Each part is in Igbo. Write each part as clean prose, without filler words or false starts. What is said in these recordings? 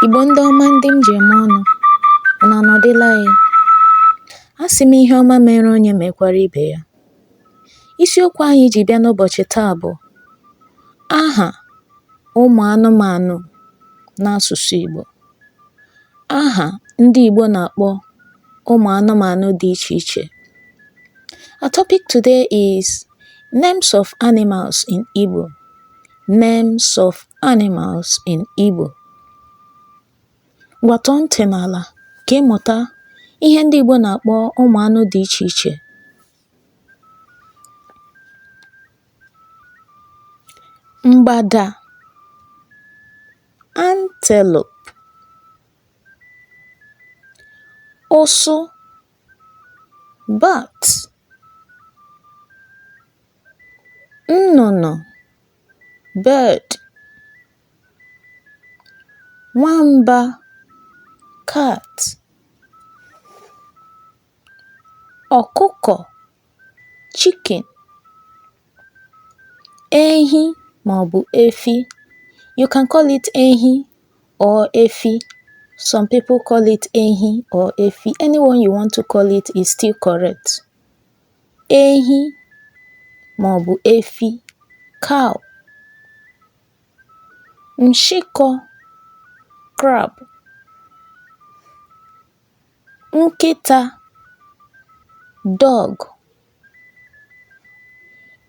Igbo ndị ọma ndị m ji eme ọnụ, unu anọdịla e? Asị m ihe ọma mere onye mekwara ibe ya. Isiokwu anyị ji bịa n'ụbọchị taa bụ aha ụmụ anụmanụ n'asụsụ Igbo. Aha ndị Igbo na-akpọ ụmụ anụmanụ dị iche iche. Our topic today is names of animals in Igbo. Names of animals in Igbo. Ngwa tọọ ntị n'ala ka ị mụta ihe ndị Igbo na-akpọ ụmụ anụ dị iche iche. Mgbada, antelope, ụsụ, bat, nnụnụ, bird, nwamba, cat, ọkụkọ, chicken, ehi maọbụ efi. You can call it ehi or efi. Some people call it ehi or efi. Anyone you want to call it is still correct. Ehi maọbụ efi, cow. Nshịkọ, crab. Nkịta, dog.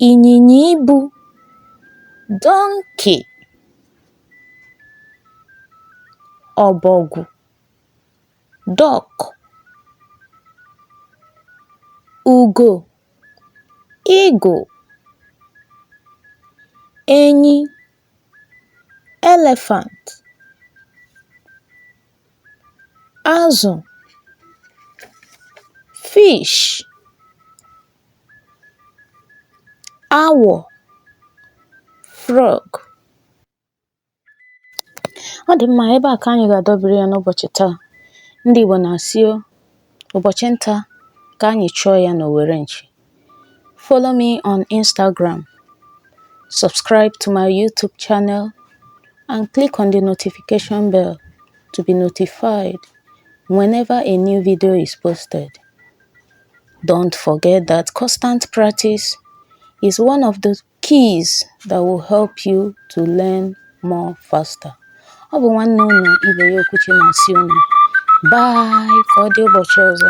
Ịnyịnya ibu, donkey. Ọbọgwụ, duck. Ugo, eagle. Enyi, elephant. Azụ, fish. Awọ, frog. Ọ dị mma, ebe a ka anyị ga-adọbiri ya n'ụbọchị taa. Ndị Igbo na-asị o, ụbọchị nta ka anyị chụọ ya n'owere nchi. Follow me on Instagram, subscribe to my YouTube channel and click on the notification bell to be notified whenever a new video is posted. Don't forget that constant practice is one of the keys that will help you to learn more faster. Ọ bụ nwanne unu Ibe ya Okwuchi na-asị unu bye ka ọ dị ụbọchị ọzọ.